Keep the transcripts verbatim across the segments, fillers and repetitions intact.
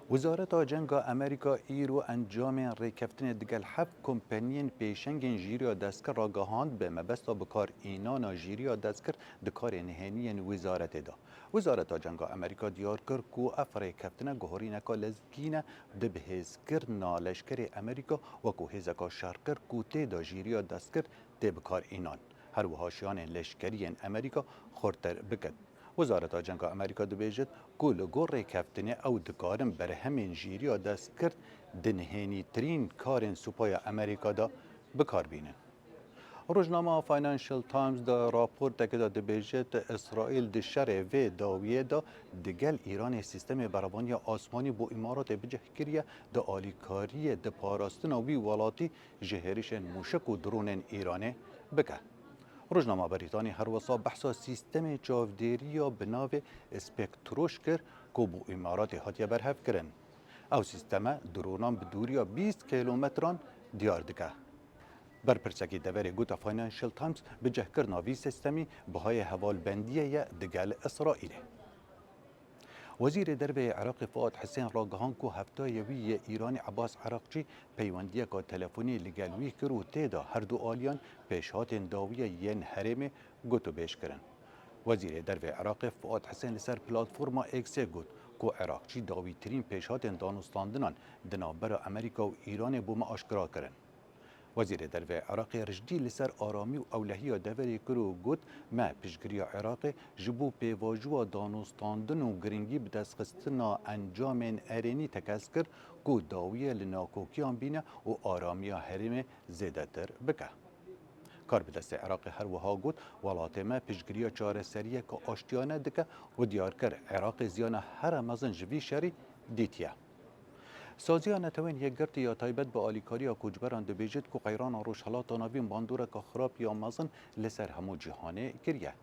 Wezareta Cenga Amerîka îro encamên rêkeftinê digel heft kompaniyên pêşengên jîriya destkir ragihand, bi mebesta bikar înana jîriya destkir di karê nihêniyên wezaretê de. Wezareta Cenga Amerîka diyar kir ku ev rêkeftine guherîneka lezgî ne di bihêzkirina leşkerê Amerîka wekû hêzeka şerkir ku tê de jîriya destkir tê bikar înan. Her wiha şiyanên leşkerî yên Amerîka xurtir bikin. Wezareta Cenga Amerîka dibêjit ku li gor rêkeftinê ew dikarin berhemên jîriya destkir di nihênîtirîn karên Supaya Amerîka de bikar bînin. Rojnama Financial Times di raportekê de dibêjit, Îsraîl di şerê vê dawiyê de digel Îranê sîstemê berevaniya asmanî bo Îmaratê bicih kiriye, di alîkariyê di parastina wî welatî ji hêrişên mûşek û dronên Îranê bike. Rojnama Brîtanî her wisa behsa sîstemê çavdêriya bi navê Spektroş kir ku bo Îmaratê hatiye berhevkirin. Ew sîsteme dronan bi dûriya bîst kilometran diyar dike. Berpirsekî deverê gote Financial Times, bicihkirina vî sîstemî bihayê hevalbendiyê ye digel Îsraîlê. Wezîrê Derve yê Iraqê Fuad Hisên ragihand ku heftayê wî yê Îranê Ebas Erakçî peywendiyeka telefonî li gel wî kir û tê de her du aliyan pêşhatên dawiye yên herêmê gotûbêj kirin. Wezîrê Derve Iraqê Fuad Hisên li ser platforma X-ê got ku Erakçî dawîtirîn pêşhatên danûstandinan di navbera Amerîka û Îranê bo me aşkera kirin. Wezîrê Derve Iraqê rijdî li ser aramî û ewlehiya deverê kir û got, me piştgiriya Iraqê ji bo pêvajoya danûstandin û giringî bi destxistina encamên erênî tekez kir ku dawiye li nakokiyan bîne û aramiya herêmê zêdetir bike. Karbidestê Iraqê her wiha got, welatê me piştgiriya çareseriyeke aştiyane dike û diyar kir, Iraqê ziyana here mezin ji vî şerî dîtiye. Saziya Netewên Yekgirtî ya taybet bi alîkariya koçberan dibêjit ku qeyrana Rojhelata Navîn bandoreka xirab ya mezin li ser hemû cîhanê kiriye.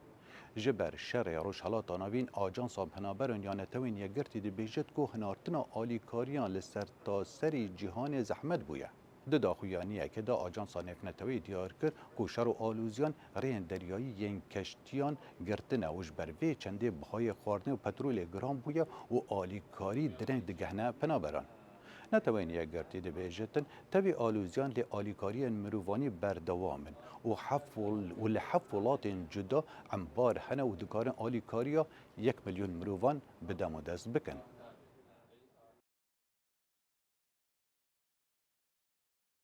Ji ber şerê Rojhelata Navîn, Ajansa Penaberan ya Netewên Yekgirtî dibêjit ku hinartina alîkariyan li sertaserî cîhanê zehmet bûye. Di daxuyaniyekê de Ajansa Nêvneteweyî diyar kir ku şer û alûziyan rêyên deryayî yên keştiyan girtine û ji ber vê çendê bihayê xwarinê û petrolê giran bûye û alîkarî direng digehne penaberan. Neteweyên Yekgirtî dibêjitin, tevî alûziyan lê alîkariyên mirovanî berdewam in û heft wol-, û li heft welatên cuda embar hene û dikarin alîkariya yek milyon mirovan bi dem û dest bikin.